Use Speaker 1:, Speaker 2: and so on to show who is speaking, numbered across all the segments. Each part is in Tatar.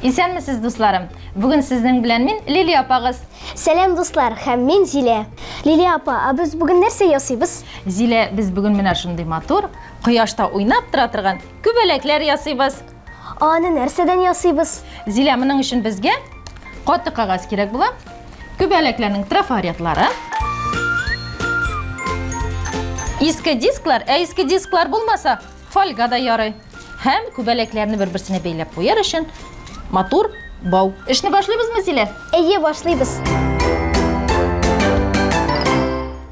Speaker 1: Исәнмесез, дусларым! Бүген сезнең белән мин, Лилия апагыз.
Speaker 2: Сәлам, дуслар, һәм мин Зилә. Лилия апа, ә без бүген нәрсә ясыйбыз?
Speaker 1: Зилә, без бүген менә шундый матур, кояшта уйнап тора торган күбәләкләр ясыйбыз.
Speaker 2: Ә аны нәрсәдән ясыйбыз?
Speaker 1: Зилә, моның өчен безгә каты кәгазь кирәк була. Күбәләкләрнең трафаретлары. Иске дисклар, ә иске дисклар булмаса, фольга да ярый. Һәм күбәләкләрне бер-берсенә бәйләп куяр өчен матур бау. Эшне башлыйбызмы, Зилә?
Speaker 2: Әйе, башлыйбыз.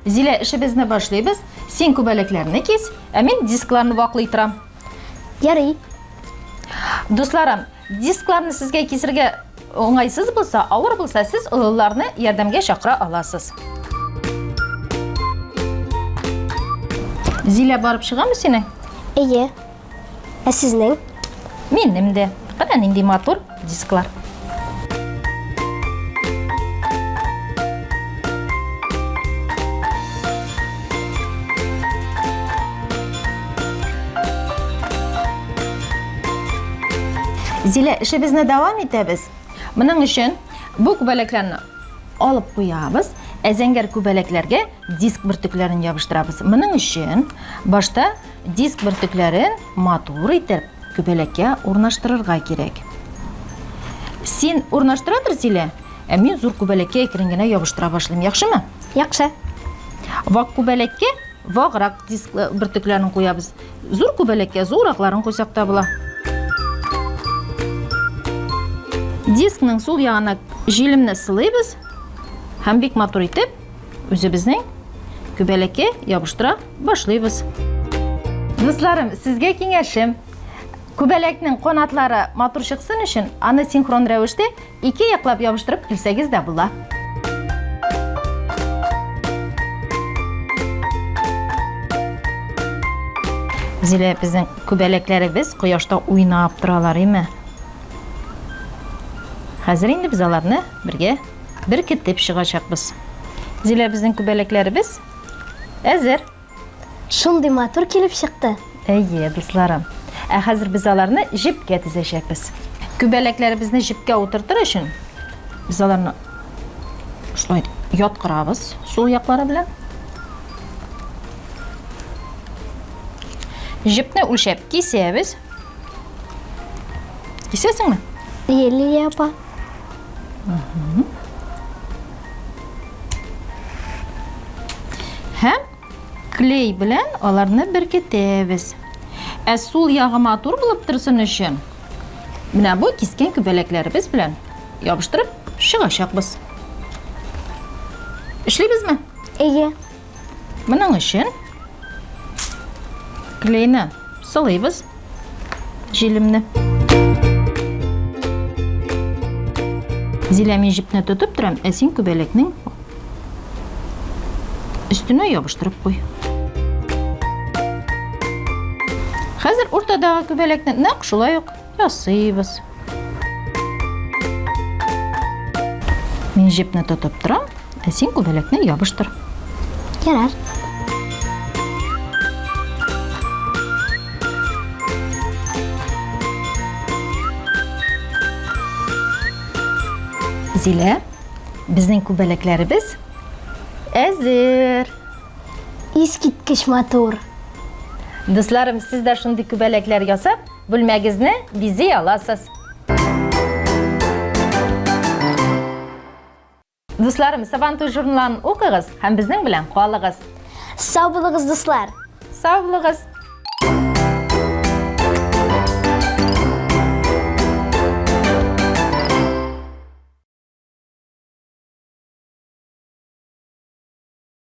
Speaker 1: Зилә, эшебезне башлыйбыз. Син күбәләкләрне кис, ә мин дискларны ваклый торам.
Speaker 2: Ярый.
Speaker 1: Дусларым, дискларны сезгә кисергә уңайсыз булса, авыр булса, сез олыларны ярдәмгә чакыра аласыз. Зилә барып чыгамы синең?
Speaker 2: Әйе. Ә сезнең?
Speaker 1: Минем дә. Кара нинди матур дисклар. Зилә, эшебезне дәвам итәбез. Моның өчен бу күбәләкләрне алып куябыз, ә зәңгәр күбәләкләргә диск бөртекләрен ябыштырабыз. Моның өчен башта диск бөртекләрен матур итеп күбәләккә урнаштырырга кирәк. Син урнаштыра тор, Зилә, ә мин зур күбәләккә әкрен генә ябыштыра башлыйм, яхшымы?
Speaker 2: Яхшы.
Speaker 1: Вак күбәләккә ваграк диск бөртекләрен куябыз. Зур күбәләккә зурракларын куйсак та була. Дискның сул ягына җилемне сылыйбыз һәм бик матур итеп үзебезнең күбәләккә ябыштыра башлыйбыз. Дусларым, сезгә киңәшем. Күбәләкнең канатлары матур чыксын өчен, аны синхрон рәвештә Ике яклап ябыштырып килсәгез дә була. Зилә, безнең күбәләкләребез кояшта уйнап торалар, име? Хәзер инде без аларны бергә беркетеп чыгачакбыз. Зилә, безнең күбәләкләребез әзер.
Speaker 2: Шундый матур килеп чыкты.
Speaker 1: Әйе, дусларым. Ә хәзер без аларны җепкә тезәчәкбез. Күбәләкләребезне җепкә утыртыр өчен без аларны шулай яткырабыз сул яклары белән. Җепне үлчәп кисәбез. Кисәсеңме?
Speaker 2: Әйе, Лилия апа.
Speaker 1: Һәм клей белән аларны беркетәбез. Ә сул ягы матур булып торсын өчен, менә бу кискән күбәләкләребез белән ябыштырып чыгачакбыз. Эшлибезме?
Speaker 2: Әйе.
Speaker 1: Моның өчен клейны сылыйбыз, җилемне. Зилә, мин җепне тотып торам, ә син күбәләкнең өстенә ябыштырып куй. Хәзер уртадагы күбәләкне нәкъ шулай ук ясыйбыз. Мин җепне тотып торам, ә син күбәләкне ябыштыр.
Speaker 2: Ярар.
Speaker 1: Зилә, безнең күбәләкләребез әзер.
Speaker 2: Искиткеч матур.
Speaker 1: Дусларым, сез дә шундый күбәләкләр ясап, Бүлмәгезне бизи аласыз. Дусларым,